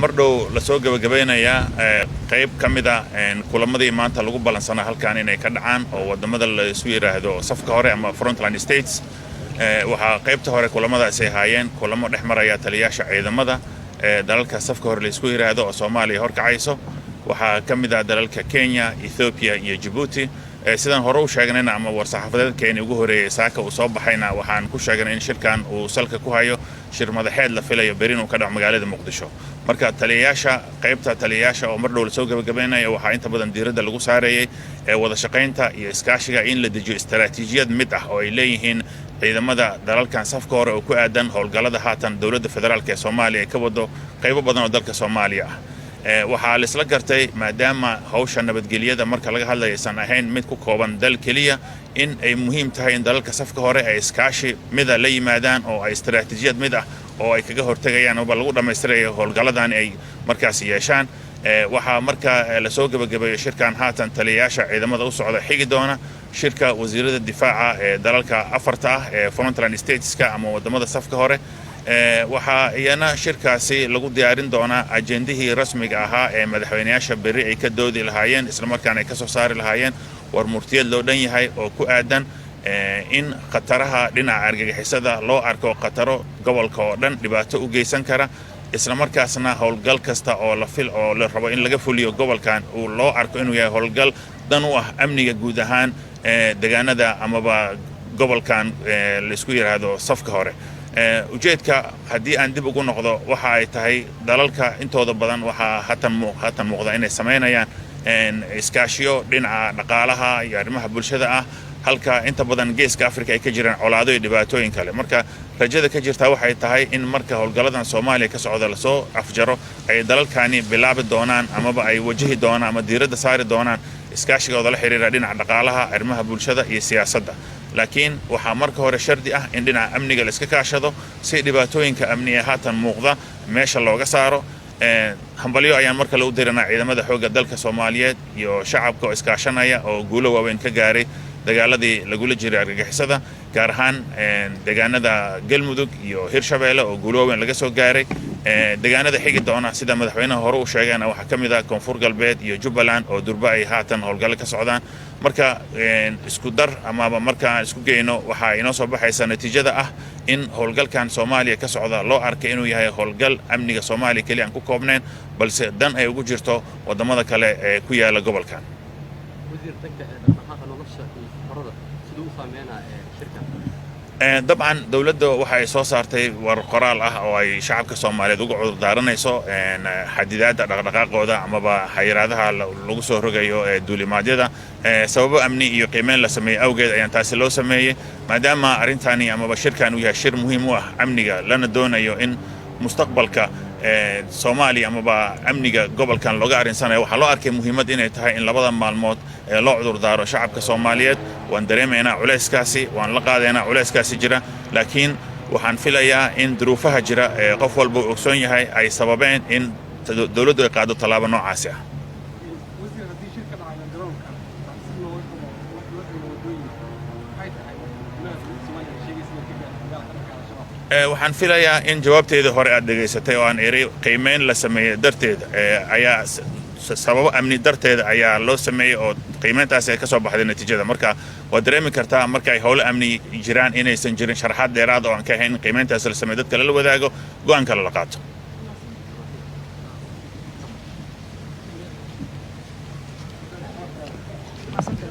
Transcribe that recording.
Mar dhow lasoo gebagabaynayaa qayb ka mid a kulamadii maanta lagu ballansanaa halkan inay ka dhacaan oo wadamada laisu yidhaahdo safka hore ama frontline states. Waxaa qaybta hore kulamadaasi ahaayeen kulamo dhex maraya taliyaasha ciidamada dalalka safka hore laisku yidhaahdo oo Soomaaliya horkacayso. Waxaa ka mid ah dalalka Kenya, Ethiopia iyo Djibouti. Sidaan hore u sheegnayna ama war-saxaafadeedkeeni ugu horeeyey saaka uu soo baxayna, waxaan ku sheegnay in shirkan uu salka ku hayo shir madaxeed la filayo beri inuu ka dhaco magaalada Muqdisho. Marka taliyayaasha, qaybta taliyayaasha oo mar dhow lasoo gebagabaynayo, waxaa inta badan diiradda lagu saarayay ee wada shaqaynta iyo iskaashiga in la dejiyo istaraatiijiyad mid ah oo ay leeyihiin ciidamada dalalkan safka hore oo ku aadan howlgallada haatan dowladda federaalka ee Soomaaliya ay ka wado qaybo badan oo dalka Soomaaliya ah. Waxaa laisla gartay, maadaama hawsha nabadgelyada marka laga hadlayo aysan ahayn mid ku kooban dal keliya, in ay muhiim tahay in dalalka safka hore ay iskaashi mida la yimaadaan oo ay istaraatiijiyad mid ah oo ay kaga hortegayaan oba lagu dhammaystirayo howlgalladan ay markaas yeeshaan. Waxaa marka lasoo gebagabeeyo shirkan haatan taliyayaasha ciidamada u socda, xigi doona shirka wasiirada difaaca ee dalalka afarta ah ee frontline stateska ama wadamada safka hore. Waxaa iyana shirkaasi lagu diyaarin doonaa ajendihii rasmiga ahaa ee madaxweyneyaasha berri ay ka doodi lahaayeen, islamarkaana ay ka soo saari lahaayeen war murtiyad loo dhan yahay oo ku aadan in khataraha dhinaca argagixisada loo arko khataro gobolka oo dhan dhibaato u geysan kara, islamarkaasna howlgal kasta oo la fil oo la rabo in laga fuliyo gobolkan uu loo arko inuu yahay howlgal dan u ah amniga guud ahaan deegaanada amaba gobolkan laisku yidhaahdo safka hore. Ujeedka, haddii aan dib ugu noqdo, waxa ay tahay dalalka intooda badan waxaa haatan muuqda inay samaynayaan iskaashiyo dhinaca dhaqaalaha iyo arrimaha bulshada ah, halka inta badan Geeska Africa ay ka jiraan colaado iyo dhibaatooyin kale. Marka rajada ka jirtaa waxay tahay in marka howlgalladan Soomaaliya ka socda lasoo afjaro, ay dalalkani bilaabi doonaan amaba ay wajahi doonaan ama diiradda saari doonaan iskaashigooda la xiriira dhinaca dhaqaalaha, arrimaha bulshada iyo siyaasadda. Laakiin waxaa marka hore shardi ah in dhinaca amniga la iska kaashado si dhibaatooyinka amni ee haatan muuqda meesha looga saaro. Hambalyo ayaan marka lagu diranaa ciidamada xoogga dalka Soomaaliyeed iyo shacabka oo iskaashanaya oo guulo waaweyn ka gaaray dagaaladii lagula jiray argagixisada, gaar ahaan deegaanada Galmudug iyo Hirshabeelle oo guulo waaweyn laga soo gaaray. Deegaanada xigi doona, sida madaxweynaha hore uu sheegayna, waxaa ka mid ah Koonfur Galbeed iyo Jubbaland oo durba ay haatan howlgallo ka socdaan. Marka isku dar amaba marka aan isku geyno, waxaa inoo soo baxaysa natiijada ah in howlgalkan Soomaaliya ka socda loo arkay inuu yahay howlgal amniga Soomaaliya keliya aan ku koobnayn, balse dan ay ugu jirto waddamada kale ee ku yaala gobolkan. Wasiir, dhanka dhaqdhaqaaqa nolosha iyo safarada siduu u saameynaa shirkan? Dabcan dowladda waxa ay soo saartay war qoraal ah oo ay shacabka Soomaaliyeed uga cudur daaranayso xadidaadda dhaqdhaqaaqooda amaba xayiraadaha lagu soo rogayo ee duulimaadyada. Sababo amni iyo qiimeyn la sameeyey awgeed ayaan taasi loo sameeyey, maadaama arrintani amaba shirkan uu yahay shir muhiim u ah amniga, lana doonayo in mustaqbalka Soomaaliya amaba amniga gobolkan looga arrinsanayo. Waxaa loo arkay muhiimad inay tahay in labada maalmood ee loo cudurdaaro shacabka Soomaaliyeed. Waan dareemaynaa culayskaasi, waan la qaadaynaa culayskaasi jira, laakiin waxaan filayaa in duruufaha jira ee qof walba uu ogsoon yahay ay sababeen in dowladdu ay qaado tallaabo noocaasi ah. Wasiir, haddii shir ka dhacaya garoonka si looga qabo loo xiro waddooyinka, maxay tahay guulaha dowladda Soomaaliya ay sheegaysa inay ka gaartay dagaalka dhanka Al-Shabaab? Waxaan filayaa in jawaabteeda hore aad dhegaysatay oo aan iri qiimeyn la sameeyey darteed ayaa sababo amni darteeda ayaa loo sameeyey oo qiimeyntaasi ay ka soo baxday natiijada. Marka waad dareemi kartaa marka ay howlo amni jiraan inaysan jirin sharaxaad dheeraad oo aan ka ahayn in qiimeyntaasi la sameeyo, dadka lala wadaago, go'aan kale la qaato.